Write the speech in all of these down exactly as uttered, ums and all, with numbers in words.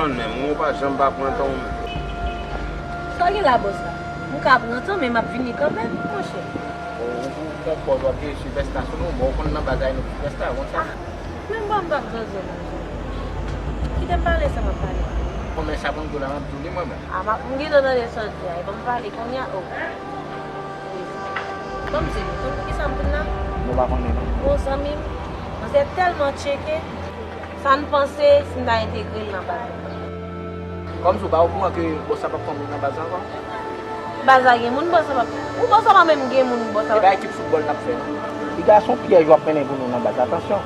Konn menm, ou pa janm pa pran tan w menm. Sa w gen la, bòs la? M ka pran tan, men m ap vini kanmenm, monchè. Ou, ou, ou pran pòz w ap jwe sou vès la sou nou, bon, ou konn nan baz la, nou vès la, konn sa. Ah, men bon, m p ap zanzan, monchè. Kite m pale sa m ap pale. Bon, men sa pou m di w la, m ap di w li mwen menm. Ah, m ap, m gentan tande sa w di a, e ban m pale kounye a, oh. Ban m di nou, konn poukisa m vin la? Nou pa konnen, non. Bon, zanmi m, manzè tèlman tcheke, sa n panse si n ta entegre l nan baz la. Kòmsi w pa okouran ke bòs la p ap pran moun nan baz la ankò? Baz la gen moun, bòs la p ap, ou bòs la pa menm gen moun, bòs la. E pa ekip foutbòl n ap fè, non. Piga se yon pyèj w ap mennen pou nou nan baz la, atansyon.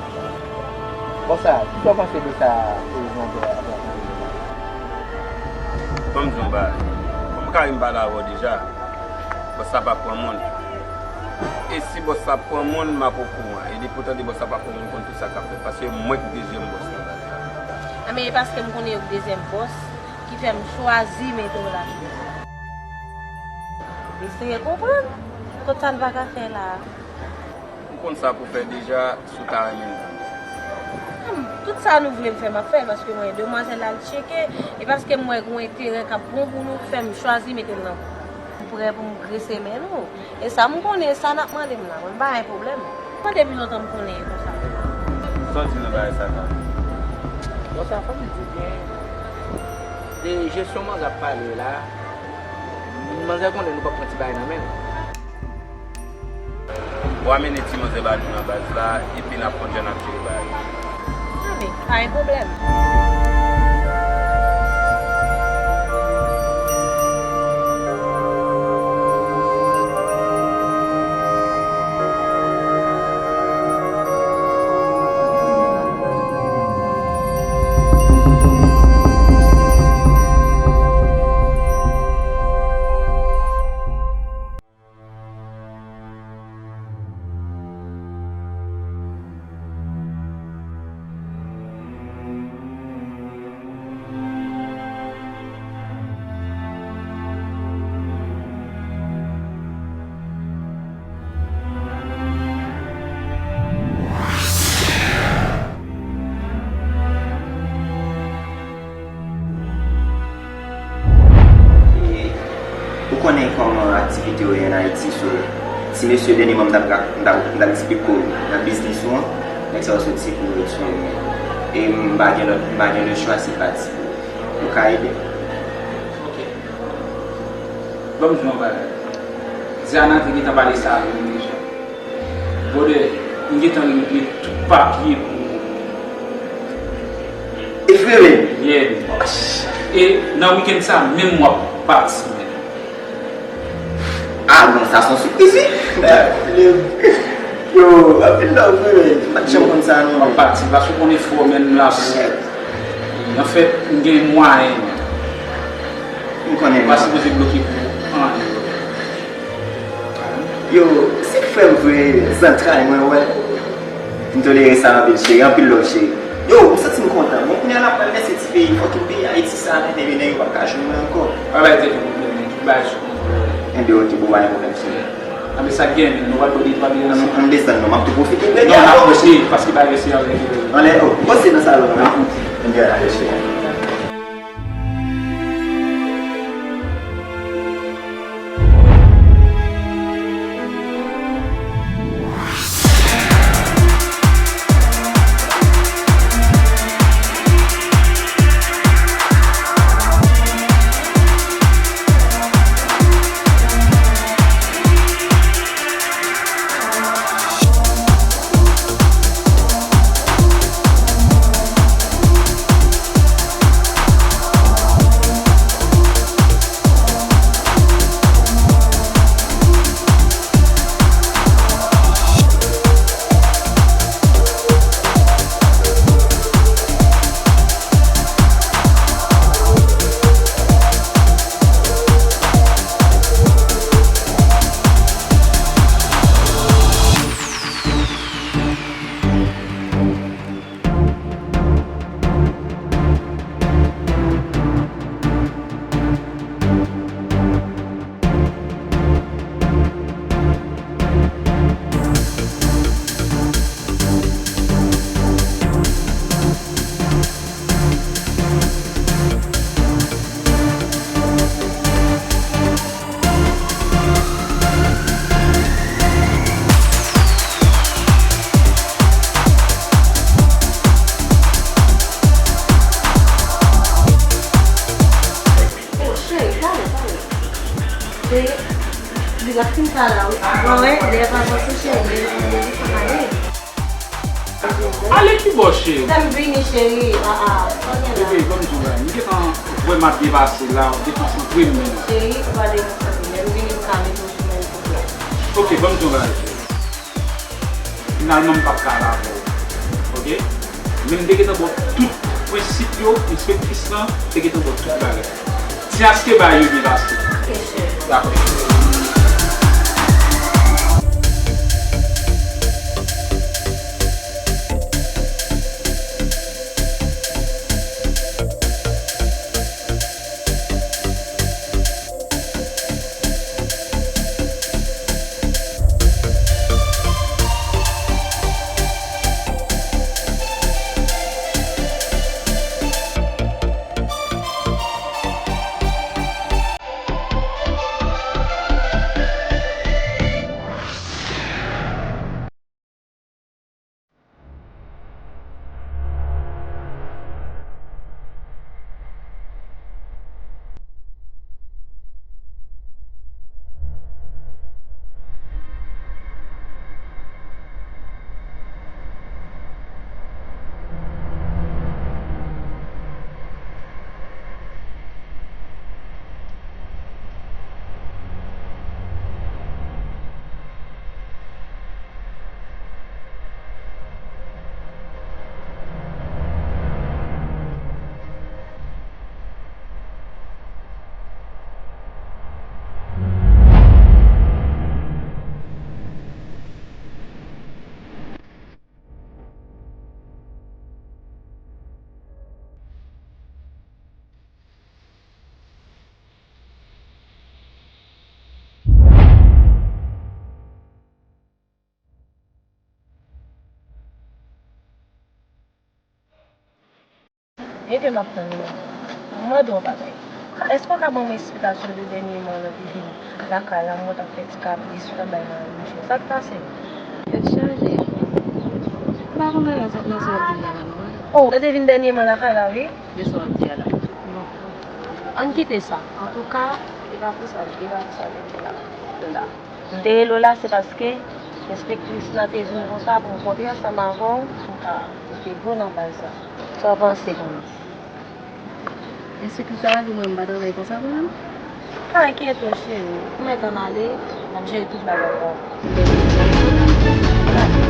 Bòs la, kisa w panse de sa, e, Jean Pierre ap rakonte? Ban m di w yon bagay. Kòm Karim pale avè w deja, bòs la p ap pran moun. E si bòs la pran moun, m ap okouran. E depi w tande bòs la pa pran moun, konn tout sa k ap fèt. Paske mwen k dezyèm bòs nan baz la. A, men e paske m konnen yo k dezyèm bòs ki fè m chwazi mete w la. Eseye konprann. Tout sa n pa ka fè la. M konn sa pou fè deja, si w ta renmen m ta. Hmm, tout sa nou vle m fè, m ap fè l, paske mwen, demwazèl la, l tcheke, e paske m wè gen yon enterè k ap bon pou nou, k fè m chwazi mete l nan. M prè pou m grese men nou. E sa m konnen, e sa n ap mande m la. Mwen m pa gen pwoblèm. Mwen depi lontan m konnen e konsa. Sa w di nan bagay sa la? Bon, sa fò m di w byen. De jesyon manzè ap pale la, manzè konnen nou p ap pran ti bagay nan men l. W a mennen ti manzè ba nou nan baz la, epi n ap konn jan n ap jere bagay yo. Anben, pa gen pwoblèm. E, ou konnen kòman aktivite yo ye ann Ayiti, so, ti mesye dènyèman m t ap ra-, m t ap, m t ap eksplike w nan biznis ou an, nèg sa yo soti pou yo tiye mwen. E m pa gen lòt, m pa gen lechwa si pa ti pou ou ka ede m. Ok. Ban m di w yon bagay. Diana te gentan pale sa avè m deja. Brother, m gentan regle tout papye pou ou. E vre menm? Yeah. E nan wikenn sa menm w ap pati, man. Ah non, sa se yon sipriz, wi. Yo, anpil love, wi, men. M pa t janm konn sa, non. W ap pati, paske w konnen fò, men, m la pou ou. Anfèt, m gen mwayen, men. M konnen, men. Ou pa sipoze bloke pou anyen. Yo, se frè m vre, zantray mwen, wè. M tolere sa anpil, cheri, anpil love, cheri. Yo, m santi m kontan. Bon, kounye a n ap pral vèse ti peyi, fucking peyi Ayiti sa, men, men, men, yo p ap ka jwenn mwen ankò. Pa bay tèt ou pwoblèm, men, tout bagay sou kontwòl. Enben, ok, bon, pa gen pwoblèm, cheri. Anben, sa k gen, men, nou pral bwè de twa biyè nan men. Ann desann, non, m ap tou pwofite bwè. Non, n ap pwofite, paske bagay yo serye anpil. Anlè, oh, pase nan salon, non? Enben, ale, cheri. Se, li ap fin sa la, wi. Bon, wè, lè pa avanse, cheri, lè nou desann ale. Ale ki bò, cheri? Fè m vini, cheri. Ah, ah, kounye la. Bebe, ban m di w bagay. M gentan vrèman byen pase la, w te konsantre m, men. Cheri, ou pa dekonsantre. Lè m vini, m ka mete w sou menm kote a. Ok, ban m di w bagay, cheri. Finalman, m p ap ka al avè w. Ok? Men m te gentan ba w tout prensip yo, enspektris lan te gentan ba w tout bagay. Ti aske bagay yo byen pase. Ok, cheri. Dakò. Ede m ap tann ou. Mwen mande yon bagay. Èske w ka ban m esplikasyon de dènyeman lè w te vin lakay la, mwen t ap fè ti kapris, ou t ap bay mari m cho? Sa k pase? Tèt chaje. M pa konn nan sa, nan sa w ap di a la non. Oh, ou te vin dènyeman lakay la, wi? De sa w ap di a la. Bon. Ann kite sa. Antouka, e pa pou sa, e pa pou sa, e pa pou sa. M te rele w la, se paske enspektris lan te di m konsa pou m kontre ansanm avè w, pou m ka mete gwo nan paj sa. Sa w panse kounye a? Enspektris la di mwen m pa travay konsa pou li? Pa enkyete w, cheri. Ou mèt ann ale, m ap jere tout bagay pou ou.